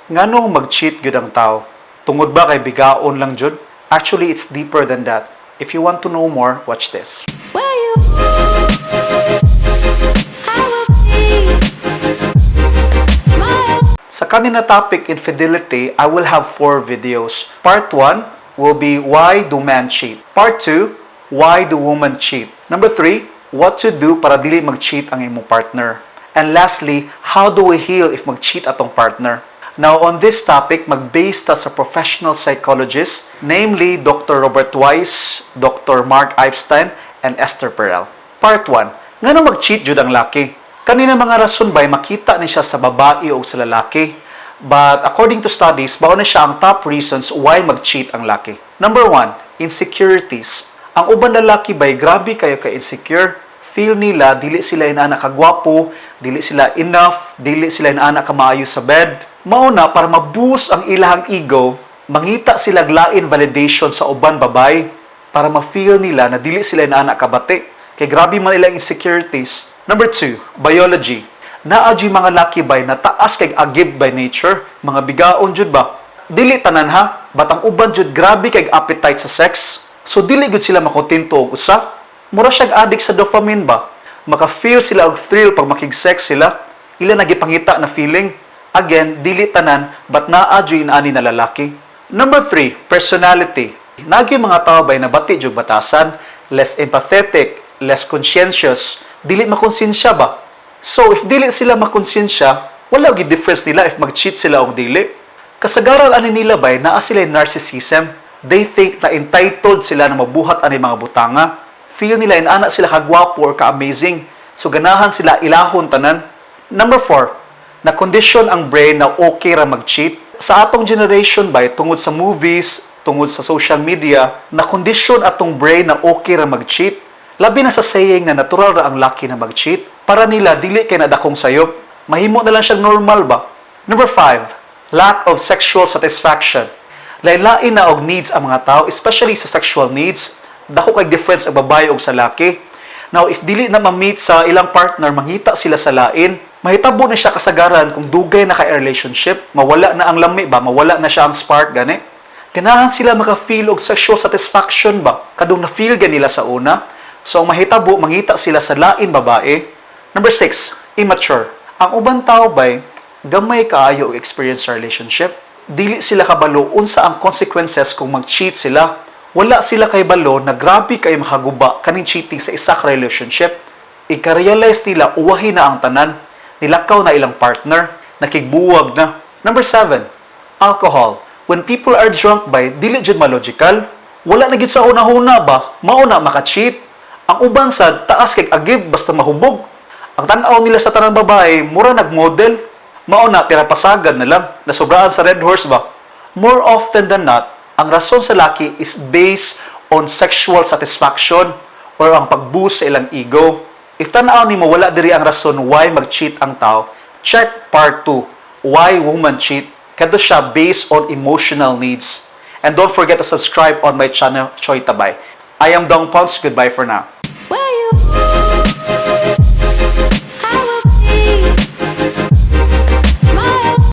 Nganong mag-cheat gyud ang tao? Tungod ba kay bigaon lang jud? Actually, it's deeper than that. If you want to know more, watch this. Where you I will be my Sa kani na topic, infidelity, I will have four videos. Part 1 will be "Why do men cheat?" Part 2, "Why do women cheat?" Number 3, "What to do para dili mag-cheat ang imong partner?" And lastly, "How do we heal if mag-cheat atong partner?" Now, on this topic, mag-base ta sa professional psychologists, namely Dr. Robert Weiss, Dr. Mark Epstein, and Esther Perel. Part 1. Ngano mag-cheat jud ang laki? Kani na mga rason bay makita ni siya sa babae o sa lalaki. But according to studies, mao na siya ang top reasons why mag-cheat ang laki. Number 1, insecurities. Ang uban lalaki bay grabe kayo ka insecure. Feel nila dili sila inana kagwapo, dili sila enough, dili sila inana ka maayo sa bed. Mao na para ma-boost ang ilahang ego, mangita sila lain validation sa uban babae para ma-feel nila na dili sila inana kabati. Kay grabe man ilang insecurities. Number 2, biology. Naa juy mga laki bay na taas kay agib by nature, mga bigaon jud ba? Dili tanan ha, but ang uban jud grabe kay appetite sa sex. So dili gud sila makontento og usa. Mura siyag addict sa dopamine ba? Maka-feel sila og thrill pag makig-sex sila. Ila nagipangita na feeling. Again, dili tanan, but naa juy inani na lalaki. Number 3, personality. Naa gyuy mga tao bay nabati jud batasan, less empathetic, less conscientious, dili makonsensya ba? So, if dili sila makonsensya, wala gyud difference nila if mag-cheat sila o dili. Kasagaran ani nila bay naa sila narcissism. They think na entitled sila na mabuhat ani mga butanga. Feel nila inana sila kagwapo or ka-amazing. So ganahan sila ilahon tanan. Number 4, na kondisyon ang brain na okay ra mag-cheat. Sa atong generation bay, tungod sa movies, tungod sa social media, na kondisyon atong brain na okay ra mag-cheat. Labi na sa saying na natural ra ang laki na mag-cheat. Para nila, dili kay nadakong sayop. Mahimo na lang siyang normal ba? Number 5, lack of sexual satisfaction. Lain-lain na og needs ang mga tao, especially sa sexual needs. Dako kay difference ang babae og sa laki. Now, if dili na ma-meet sa ilang partner, mangita sila sa lain. Mahitabo na siya kasagaran kung dugay na kay relationship, mawala na ang lami ba, mawala na siya ang spark gani. Ganahan sila maka-feel og sexual satisfaction ba, kadtong na-feel nila sa una. So, ang mahitabo, mangita sila sa lain babae. Number 6, immature. Ang uban tao bay, gamay kaayo og experience sa relationship. Dili sila kabalo unsa ang consequences kung mag-cheat sila. Wala sila kay balo na grabe kay makaguba kaning cheating sa isa ka relationship. Ika-realize nila uwahi na ang tanan. Nilakaw na ilang partner, nakigbuwag na. Number 7, alcohol. When people are drunk bay, dili jud ma-logical. Wala na gid sa una-huna ba, mao na maka-cheat. Ang uban sad taas kay agib basta mahubog. Ang tan-aw nila sa tanang babae, mura nag-model. Mao na pira pasagad na lang, nasobraan sa Red Horse ba. More often than not, ang rason sa laki is based on sexual satisfaction or ang pag-boost sa ilang ego. If tan-aw nimo wala diri ang rason why mag-cheat ang tao, check part 2, "Why Women Cheat." Kadto siya based on emotional needs. And don't forget to subscribe on my channel, Choi Tabay. I am Dong Pons. Goodbye for now. Where you